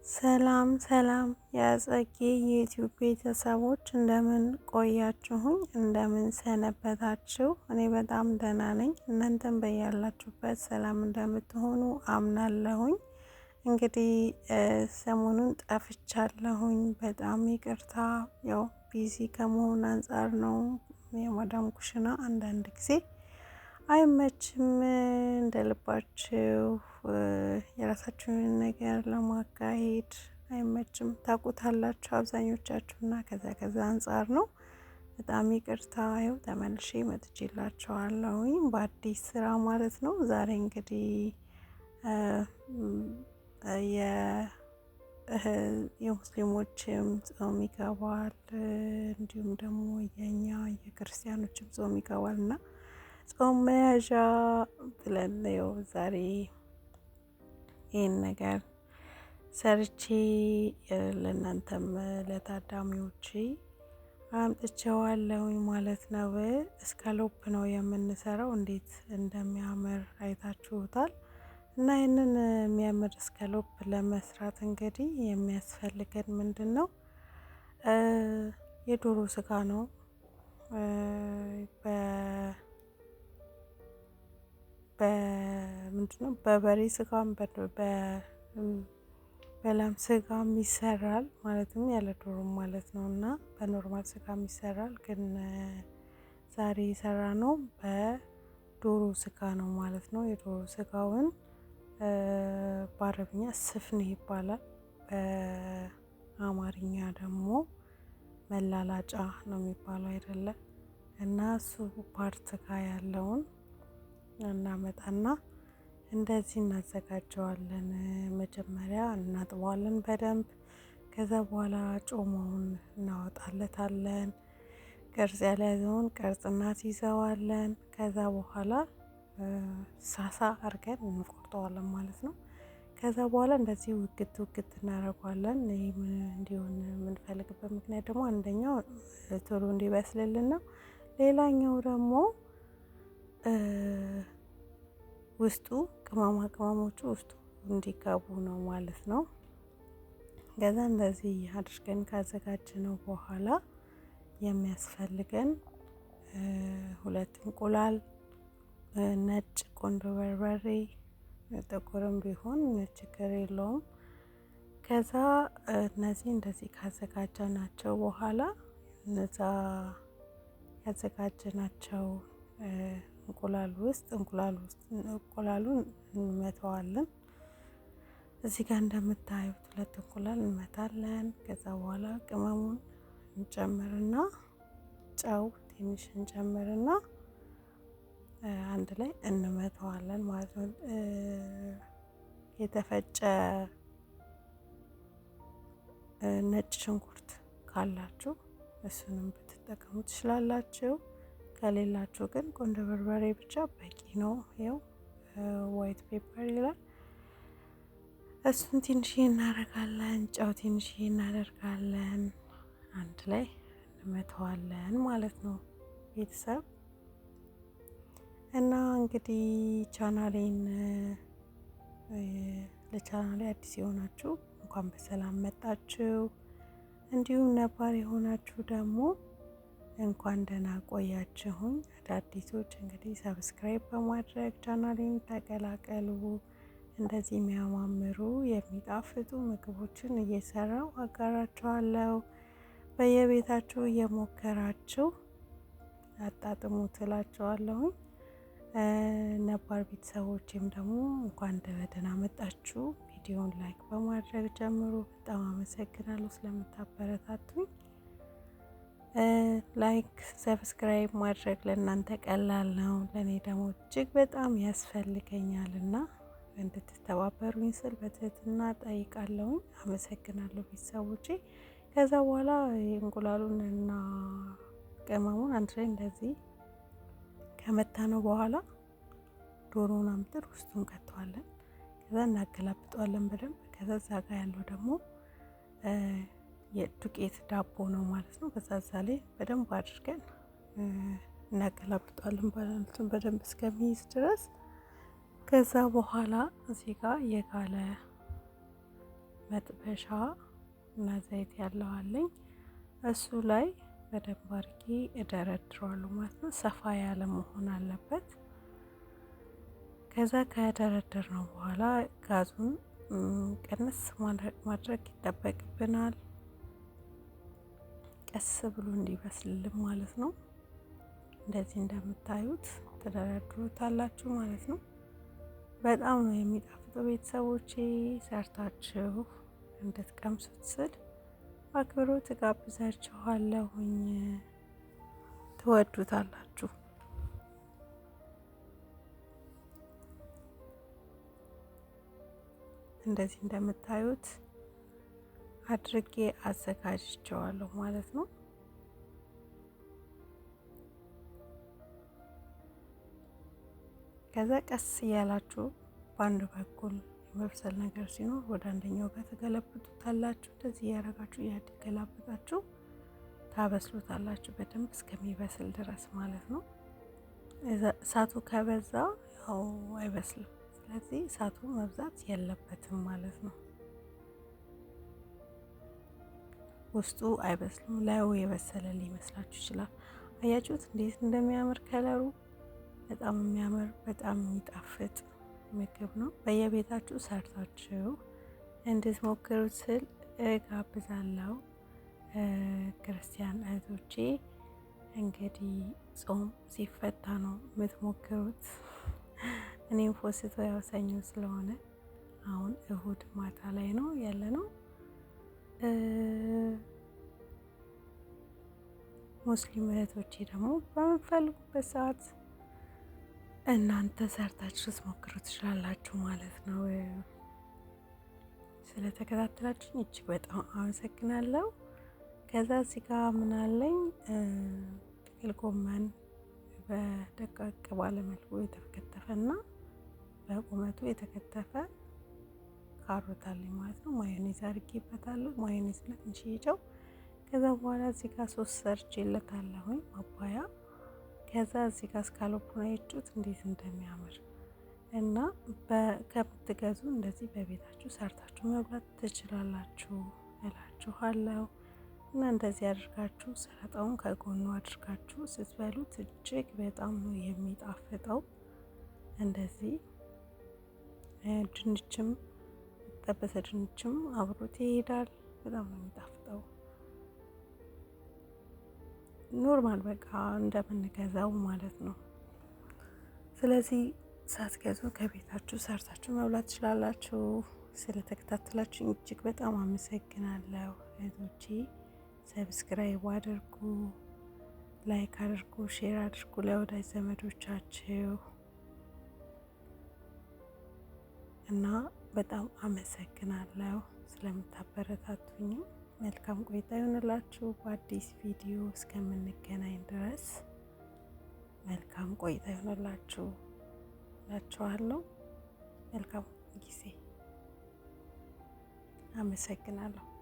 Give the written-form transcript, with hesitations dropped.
ሰላም ሰላም የጸጌ የዩቲዩብ ቤተሰቦች፣ እንደምን ቆያችሁኝ? እንደምን ሰነበታችሁ? እኔ በጣም ደህና ነኝ። እናንተም በያላችሁበት ሰላም እንደምትሆኑ አምናለሁኝ። እንግዲህ ሰሞኑን ጠፍቻለሁኝ። በጣም ይቅርታ። ያው busy ከመሆን አንጻር ነው። የማዳም ኩሽና አንዳንድ ጊዜ አይመችም እንደልባችሁ የራሳችሁን ነገር ለማካሄድ አይመችም። ታውቁታላችሁ አብዛኞቻችሁ እና ከዛ አንጻር ነው። በጣም ይቅርታ። ይኸው ተመልሼ መጥቼላችኋለሁኝ በአዲስ ስራ ማለት ነው። ዛሬ እንግዲህ የሙስሊሞችም ጾም ይገባል፣ እንዲሁም ደግሞ የኛ የክርስቲያኖችም ጾም ይገባል እና ጾም መያዣ ብለን ያው ዛሬ ይህን ነገር ሰርቼ ለእናንተም ለታዳሚዎቼ አምጥቼዋለሁኝ ማለት ነው። እስካሎፕ ነው የምንሰራው። እንዴት እንደሚያምር አይታችሁታል። እና ይህንን የሚያምር እስካሎፕ ለመስራት እንግዲህ የሚያስፈልገን ምንድን ነው? የዶሮ ስጋ ነው። ምንድነው፣ በበሬ ስጋም በላም ስጋም ይሰራል፣ ማለትም ያለ ዶሮ ማለት ነው። እና በ normal ስጋም ይሰራል፣ ግን ዛሬ የሰራ ነው በዶሮ ስጋ ነው ማለት ነው። የዶሮ ስጋውን በአረብኛ ስፍን ይባላል። በአማርኛ ደግሞ መላላጫ ነው የሚባለው አይደለ? እና እሱ part ጋር ያለውን እናመጣና እንደዚህ እናዘጋጀዋለን። መጀመሪያ እናጥበዋለን በደንብ። ከዛ በኋላ ጮማውን እናወጣለታለን። ቅርጽ ያልያዘውን ቅርጽ እናስይዘዋለን። ከዛ በኋላ ሳሳ አድርገን እንቆርጠዋለን ማለት ነው። ከዛ በኋላ እንደዚህ ውግት ውግት እናደርገዋለን። ይህ እንዲሆን የምንፈልግበት ምክንያት ደግሞ አንደኛው ቶሎ እንዲበስልልን ነው። ሌላኛው ደግሞ ውስጡ ቅመማ ቅመሞቹ ውስጡ እንዲገቡ ነው ማለት ነው። ከዛ እንደዚህ አድርገን ካዘጋጀነው በኋላ የሚያስፈልገን 2 እንቁላል፣ ነጭ ቆንዶ በርበሬ፣ ጥቁርም ቢሆን ችግር የለውም። ከዛ እነዚህ እንደዚህ ካዘጋጀናቸው በኋላ እነዛ ያዘጋጀናቸው እንቁላል ውስጥ እንቁላሉን እንመተዋለን። እዚህ ጋር እንደምታዩት 2 እንቁላል እንመታለን። ከዛ በኋላ ቅመሙን እንጨምርና ጨው ትንሽ እንጨምርና አንድ ላይ እንመተዋለን ማለት ነው። የተፈጨ ነጭ ሽንኩርት ካላችሁ እሱንም ብትጠቀሙ ትችላላችሁ። ከሌላችሁ ግን ቆንዶ በርበሬ ብቻ በቂ ነው። ይኸው white pepper ይላል። እሱን ትንሽ እናደርጋለን። ጨው ትንሽ እናደርጋለን። አንድ ላይ እንመተዋለን ማለት ነው ቤተሰብ። እና እንግዲህ ለቻናሌ አዲስ የሆናችሁ እንኳን በሰላም መጣችሁ። እንዲሁም ነባር የሆናችሁ ደግሞ እንኳን ደህና ቆያችሁኝ። አዳዲሶች እንግዲህ subscribe በማድረግ ቻናሌን ተቀላቀሉ። እንደዚህ የሚያማምሩ የሚጣፍጡ ምግቦችን እየሰራው አጋራችኋለሁ። በየቤታችሁ እየሞከራችሁ አጣጥሙ ትላችኋለሁኝ። ነባር ቤተሰቦቼም ደግሞ እንኳን ደህና መጣችሁ። ቪዲዮን like በማድረግ ጀምሩ። በጣም አመሰግናለሁ ስለምታበረታቱኝ። Like subscribe ማድረግ ለእናንተ ቀላል ነው፣ ለእኔ ደግሞ እጅግ በጣም ያስፈልገኛል እና እንድትተባበሩኝ ስል በትህትና ጠይቃለሁኝ። አመሰግናለሁ ቤተሰቦቼ። ከዛ በኋላ እንቁላሉን እና ቅመሙን አንድ ላይ እንደዚህ ከመታነው በኋላ ዶሮውን አምጥር ውስጡን ከተዋለን። ከዛ እናገላብጠዋለን በደንብ። ከዛ እዛ ጋ ያለው ደግሞ የዱቄት ዳቦ ነው ማለት ነው። ከዛ እዛ ላይ በደንብ አድርገን እናገላብጠዋለን ማለት ነው፣ በደንብ እስከሚይዝ ድረስ። ከዛ በኋላ እዚህ ጋር የጋለ መጥበሻ እና ዘይት ያለው አለኝ። እሱ ላይ በደንብ አድርጌ እደረድረዋለሁ ማለት ነው። ሰፋ ያለ መሆን አለበት። ከዛ ከደረደር ነው በኋላ ጋዙን ቀንስ ማድረግ ይጠበቅብናል። ቀስ ብሎ እንዲበስልልን ማለት ነው። እንደዚህ እንደምታዩት ትደረድሩታላችሁ ማለት ነው። በጣም ነው የሚጣፍጠው። ቤተሰቦቼ ሰርታችሁ እንድትቀምሱት ስል በአክብሮት እጋብዛችኋለሁኝ። ትወዱታላችሁ። እንደዚህ እንደምታዩት አድርጌ አዘጋጅቼዋለሁ ማለት ነው። ከዛ ቀስ እያላችሁ በአንድ በኩል የመብሰል ነገር ሲኖር ወደ አንደኛው ጋር ተገለብጡታላችሁ። እንደዚህ እያደረጋችሁ እያገላበጣችሁ ታበስሉታላችሁ በደንብ እስከሚበስል ድረስ ማለት ነው። እሳቱ ከበዛ ያው አይበስልም። ስለዚህ እሳቱ መብዛት የለበትም ማለት ነው። ውስጡ አይበስልም። ላዩ የበሰለ ሊመስላችሁ ይችላል። አያችሁት እንዴት እንደሚያምር ከለሩ በጣም የሚያምር በጣም የሚጣፍጥ ምግብ ነው። በየቤታችሁ ሰርታችሁ እንድትሞክሩት ስል እጋብዛለሁ። ክርስቲያን እህቶቼ እንግዲህ ጾም ሲፈታ ነው የምትሞክሩት። እኔም ፖስቶ ያው ሰኞ ስለሆነ አሁን እሁድ ማታ ላይ ነው ያለ ነው። ሙስሊም እህቶቼ ደግሞ በምትፈልጉበት ሰዓት እናንተ ሰርታችሁ ልትሞክሩ ትችላላችሁ ማለት ነው። ስለተከታተላችሁኝ እጅግ በጣም አመሰግናለሁ። ከዛ እዚህ ጋር ምን አለኝ ጥቅል ጎመን በደቃቅ ባለ መልኩ የተከተፈና በቁመቱ የተከተፈ ካሮት አለኝ ማለት ነው። ማዮኔዝ አድርጌበታለሁ። ማዮኔዝ እና ትንሽዬ ጨው። ከዛ በኋላ እዚህ ጋር ሶስ ሰርቼለታለሁኝ ማባያ። ከዛ እዚህ ጋር scallop ኡን አያችሁት እንዴት እንደሚያምር እና ከምትገዙ እንደዚህ በቤታችሁ ሰርታችሁ መብላት ትችላላችሁ እላችኋለሁ። እና እንደዚህ አድርጋችሁ ሰላጣውን ከጎኑ አድርጋችሁ ስትበሉት እጅግ በጣም ነው የሚጣፍጠው። እንደዚህ ድንችም ጠበሰ ድንችም አብሮት ይሄዳል። በጣም ነው የሚጣፍጠው። Normal በቃ እንደምንገዛው ማለት ነው። ስለዚህ ሳትገዙ ከቤታችሁ ሰርታችሁ መብላት ትችላላችሁ። ስለተከታተላችሁ እጅግ በጣም አመሰግናለሁ እህቶቼ። Subscribe አድርጉ፣ like አድርጉ፣ share አድርጉ ለወዳጅ ዘመዶቻችሁ እና በጣም አመሰግናለሁ ስለምታበረታቱኝም። መልካም ቆይታ ይሆንላችሁ። በአዲስ ቪዲዮ እስከምንገናኝ ድረስ መልካም ቆይታ ይሆንላችሁ እላችኋለሁ። መልካም ጊዜ። አመሰግናለሁ።